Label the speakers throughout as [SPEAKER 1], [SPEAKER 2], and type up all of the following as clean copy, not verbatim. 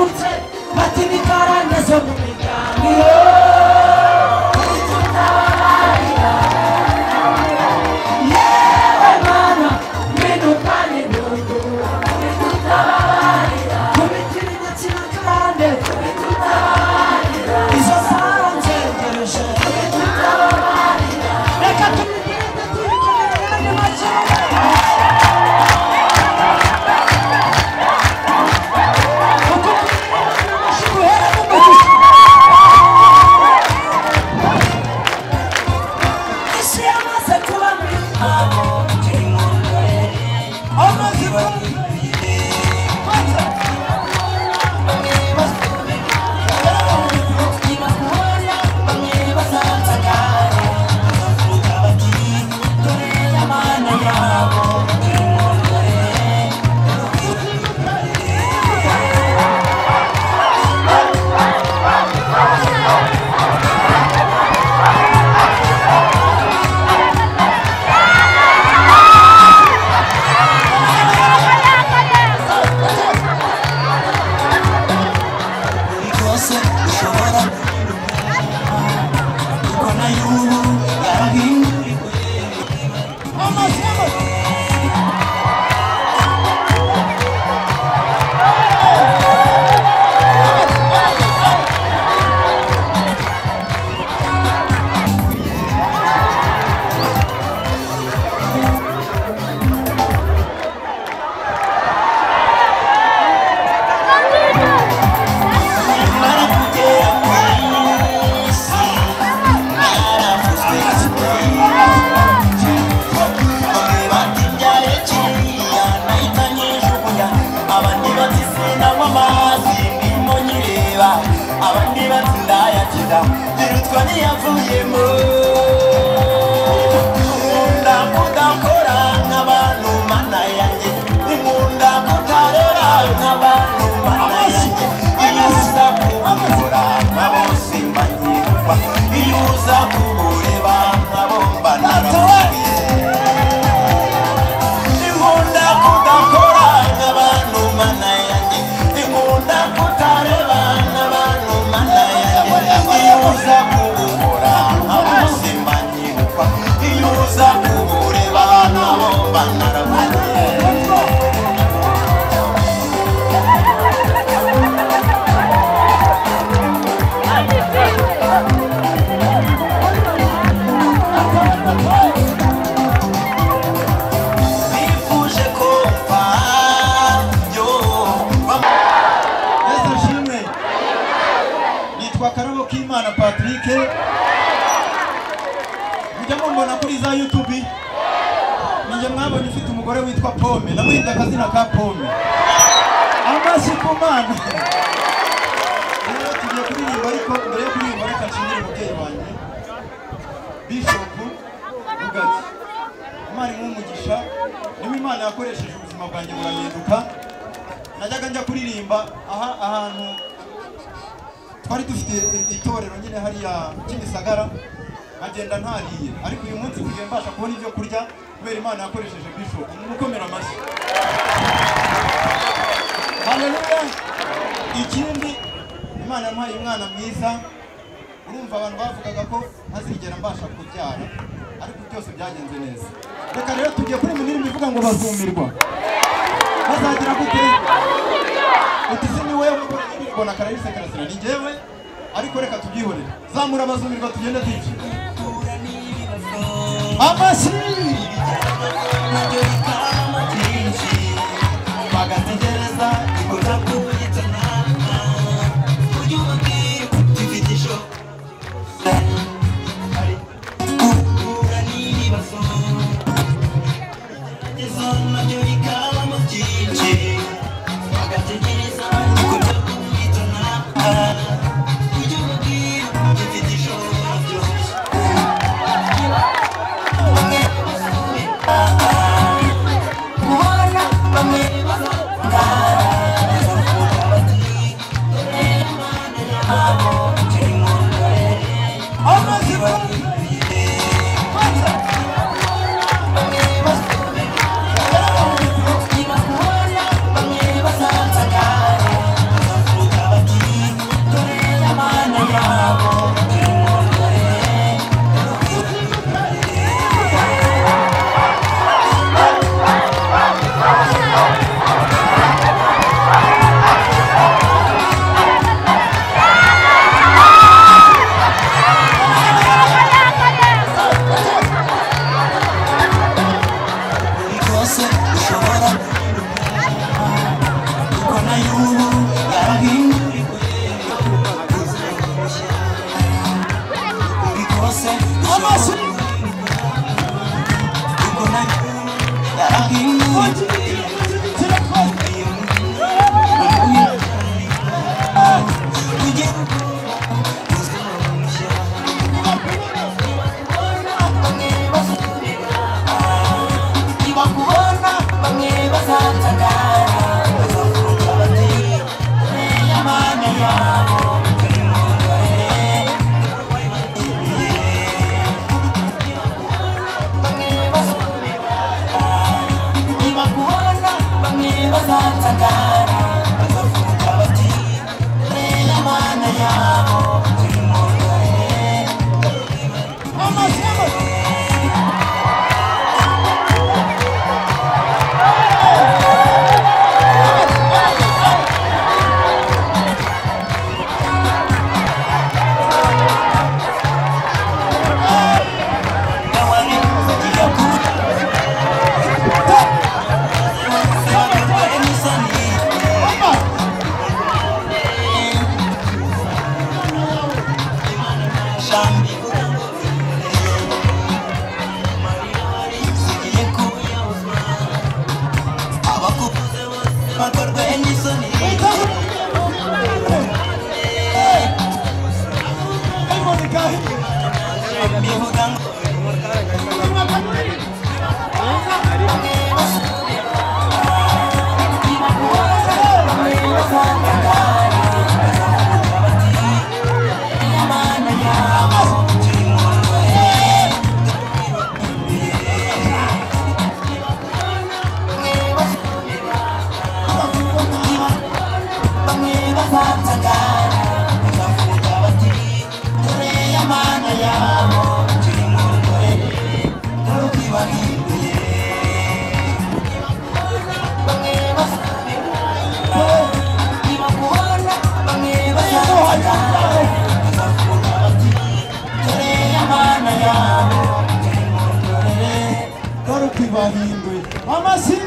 [SPEAKER 1] Barabutse bati ni karande zo mu miryango tutababarira. Yewe Mana ngwino impundu tutababarira. Kubitira inyatsi na karande tutababarira. Izo zaranzengereje tutababarira. Reka tubigende tubikomere yandi make.
[SPEAKER 2] Mujya mumbona kuri za YouTube, ninjye mwabonye ufite umugore witwa Pome, namuhinda akazina ka Pome. Amashyi ku Mana. Rero tugiye kuririmba, ariko mbere yo kuririmba reka nshimire umubyeyi wanjye Bishop Rugagi. Imana imuhe umugisha, niwe Imana yakoresheje ubuzima bwanjye burahinduka. Najyaga njya kuririmba aha ahantu twari dufite itorero nyine hariya Kimisagara, nkagenda ntariye, ariko uyu munsi nsigaye mbasha kubona ibyo kurya kubera Imana yakoresheje Bishop. Mukomera amashyi. Haleluya. Ikindi, Imana yampaye umwana mwiza. Urumva abantu bavugaga ko ntazigera mbasha kubyara, ariko byose byagenze neza. Reka rero tugiye kuri indirimbo ivuga ngo bazumirwa. Bazagira gute? Uti si ni wewe mbona Karayise Karasira, ni njyewe, ariko reka tubyihorere. Zamura abazumirwa tugende twice. Amashyi.
[SPEAKER 3] Bagategereza ikoza kuyitana
[SPEAKER 2] Bahinduye amashyi.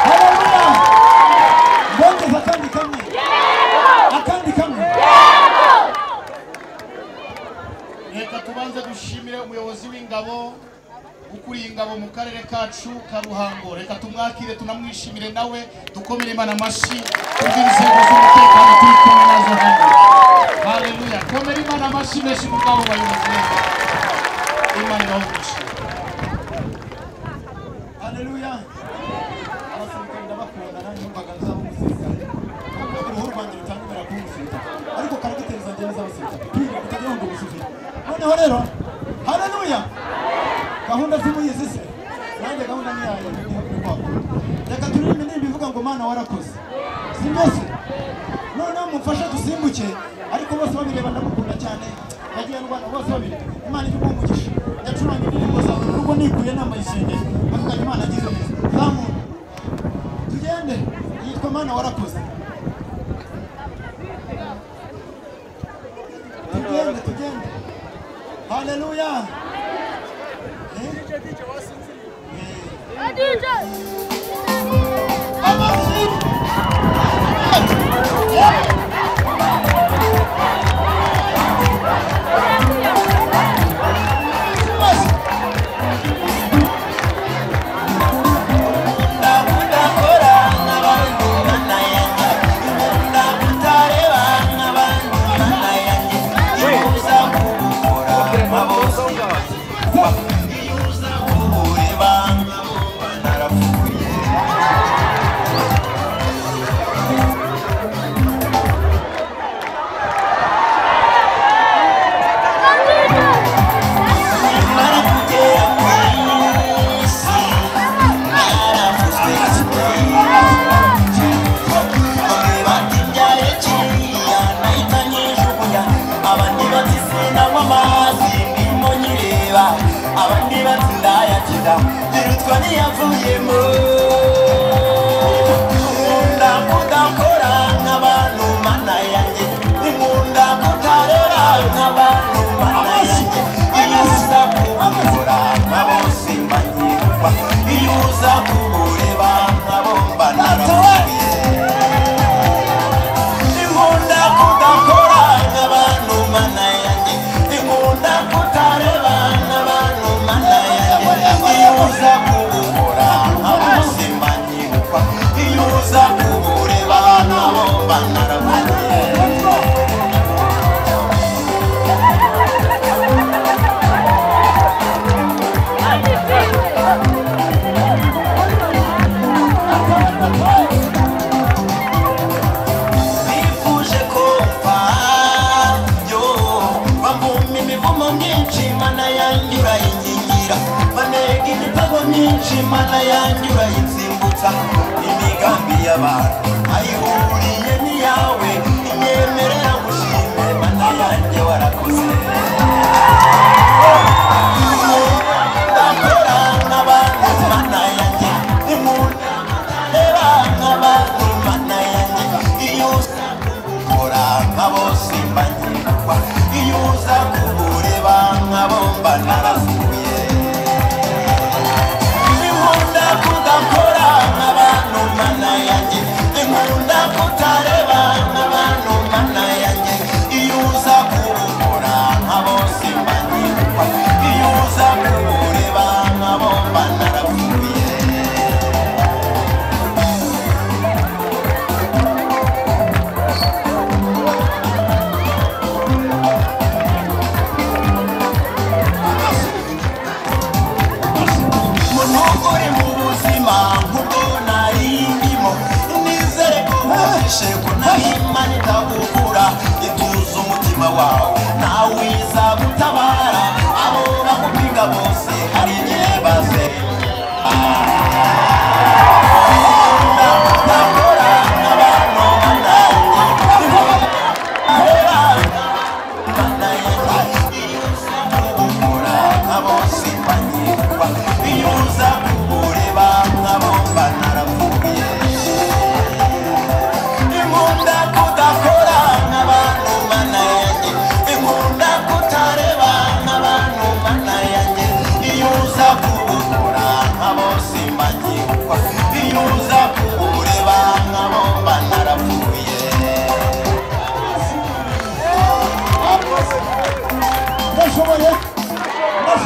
[SPEAKER 2] Haleluya. Mbongeza akandi kamwe. Akandi kamwe.
[SPEAKER 4] Reka tubanze dushimire umuyobozi w'ingabo ukuriye ingabo mu karere kacu ka Ruhango. Reka tumwakire tunamwishimire nawe, dukomere Imana amashyi kubw'inzego z'umutekano turi kumwe nazo hano. Haleluya. Komera Imana amashyi menshi ku bw'abo bayobozi. Imana ibahe.
[SPEAKER 2] Haleluya. Abasirikare ndabakunda, nanjye numvaga nzaba umusirikare. Nubwo uruhu rwanjye rutangumira kuba umusirikare, ariko karagiteri zanjye ni iz'abasirikare. Twiga kutagira ngo umusirikare. Noneho rero, haleluya. Gahunda z'umuyizi se, nanjye gahunda ni yayo ni kwako. Reka turirimbe indirimbo ivuga ngo Mana warakoze. Si byose? Noneho mumfashe dusimbuke, ariko bose babireba ndamukunda cyane. Yagiye ndwana bose babiri. Imana ijye iguha umugisha. Ndacuranga indirimbo zawe mu rugo nikuye nambaye isengeri. Avuga Imana agize neza. Zamura. Tugende. Yitwa Mana warakoze. Tugende, tugende. Haleluya.
[SPEAKER 3] Inkunda kutareba nk'abantu mana yanjye.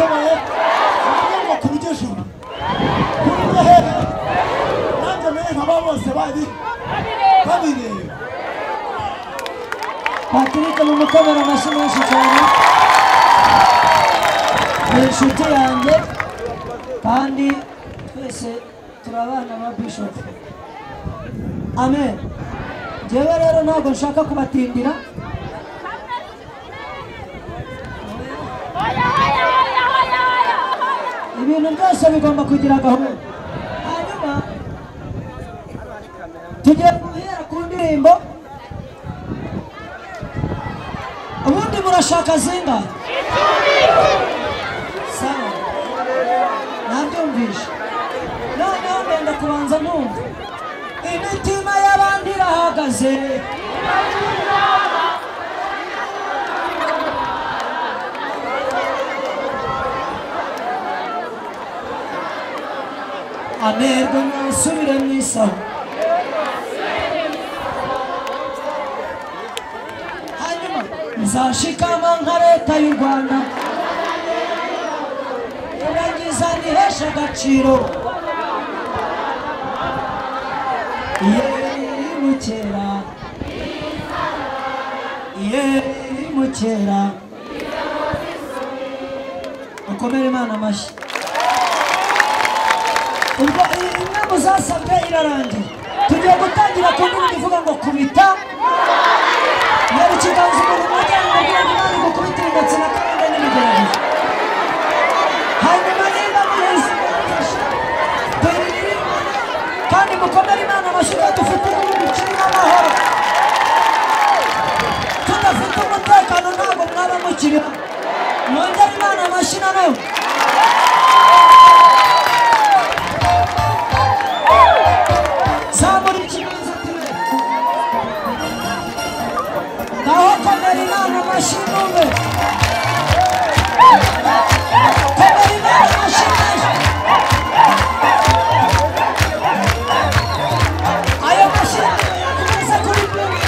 [SPEAKER 2] Irashoboye. Ngo kurya ijuru. Kurya hehe? Nanjye mere nk'aba bose bari babireba.
[SPEAKER 1] Patrick mumukomera amashyi menshi cyane. Ni inshuti yanjye kandi twese turi abana ba Bishop. Amen. Njyewe rero ntabwo nshaka kubatindira. Ibintu byose bigomba kugira gahunda. Hanyuma tugiye guhera ku ndirimbo. Ubundi murashaka zingahe? Sawa, nabyumvishe. Noneho ndenda kubanza numva imitima y'abandi irahagaze. Amerwe mwasubire mu isaho. Hanyuma nzashikama nka leta y'u Rwanda, irangiza nihesha agaciro. Yemukera, yemukera. Mukomere Imana amashyi. Ubwo imwe muzasabwe irarangiye. Tugiye gutangira ku ndirimbo ivuga ngo kubita. Yari ikiganza umuntu mwegeranye umubwira ngo Imana igukubitire ndetse na karande n'ibigeragezo. Hanyuma niba muhizi murafasha tuyiririmbane kandi mukomere Imana amashyi ko dufite igihugu kirimo amahoro. Tudafite umutekano ntabwo mwaba mukiriho. Mwongere Imana amashyi nanone. Zamura ikiganza turebe. Ngaho komera Imana amashyi numve. Komera Imana amashyi menshi. Ayo mashyi yakomeza kuri buri.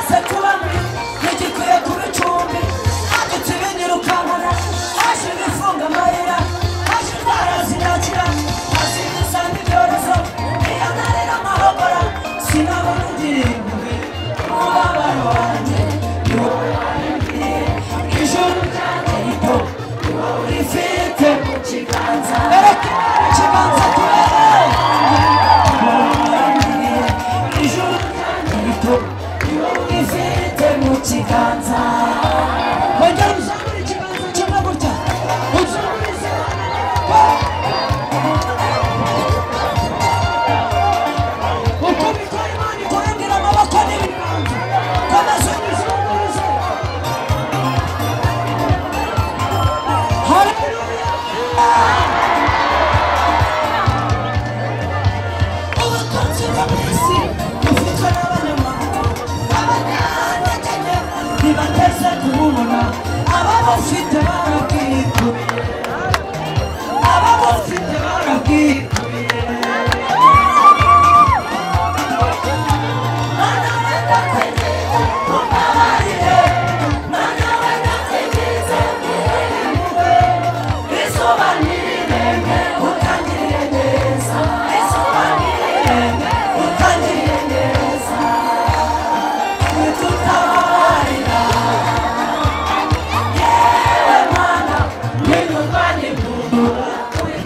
[SPEAKER 1] Komera Imana amashyi. Utangiriye neza Tutabarira Yewe mana Ngwino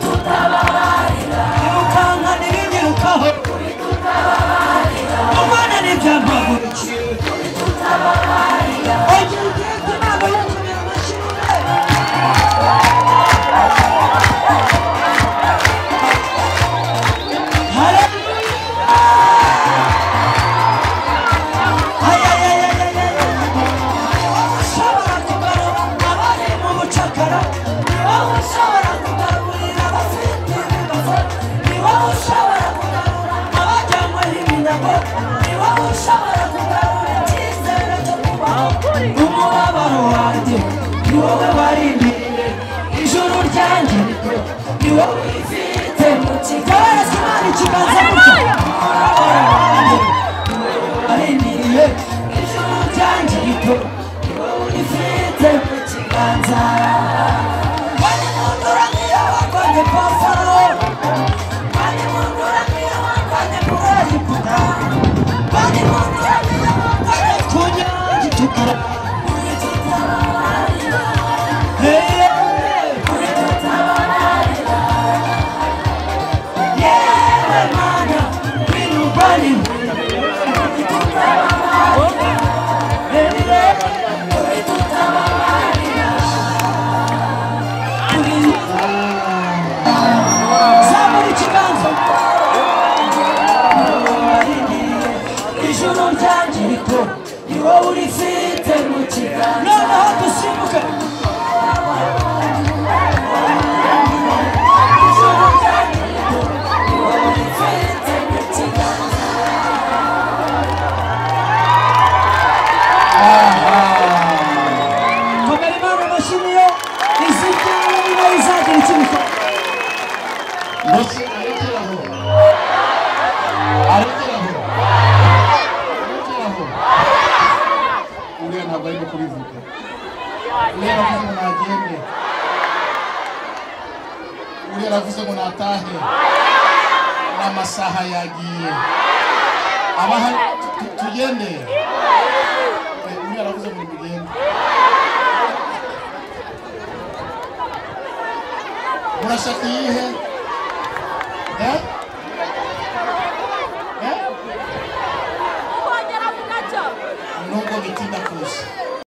[SPEAKER 1] Tutabarira Irukanka n'ibinyirukaho Tutabarira Umwana n'ibyampagurukiye Tutabarira Ongera ugende inama y'utumira amashimwe Ushobora kugarura abari mu bucakara ni wowe ushobora kugarurira abafite ibibazo ni wowe ushobora kugarura abajyanyweho iminyago ni wowe ushobora kugarura icyizere cyo kubaho umubabaro wanjye ni wowe warindiriye ijuru ryanjye rito ni wowe urifite mu kiganza Imana ikiganza gutya umubabaro wanjye ni wowe warindiriye ijuru ryanjye rito ni wowe urifite mu kiganza Bani mundura nk'iyo warwanye kwa Farawo Bani mundura nk'iyo warwanye muri Egiputa Bani mundura nk'iyo warwanye ku nyanja itukura Yewe mana ngwino urwane Zamura ikiganza Ijuru ryanjye rito ni wowe urifite mu kiganza Noneho dusimbuke Ijuru ryanjye rito ni wowe urifite mu kiganza Komera Imana amashyi niyo izi ibyawe niba izagira icyo ibikora
[SPEAKER 4] Mbese arekeraho arekeraho arekeraho uriya ntabwo arimo kubivuga uriya aravuze ngo nagende uriya aravuze ngo natahe n'amasaha yagiye abaha tugende uriya aravuze ngo nimugende murashaka iyihe? Eh?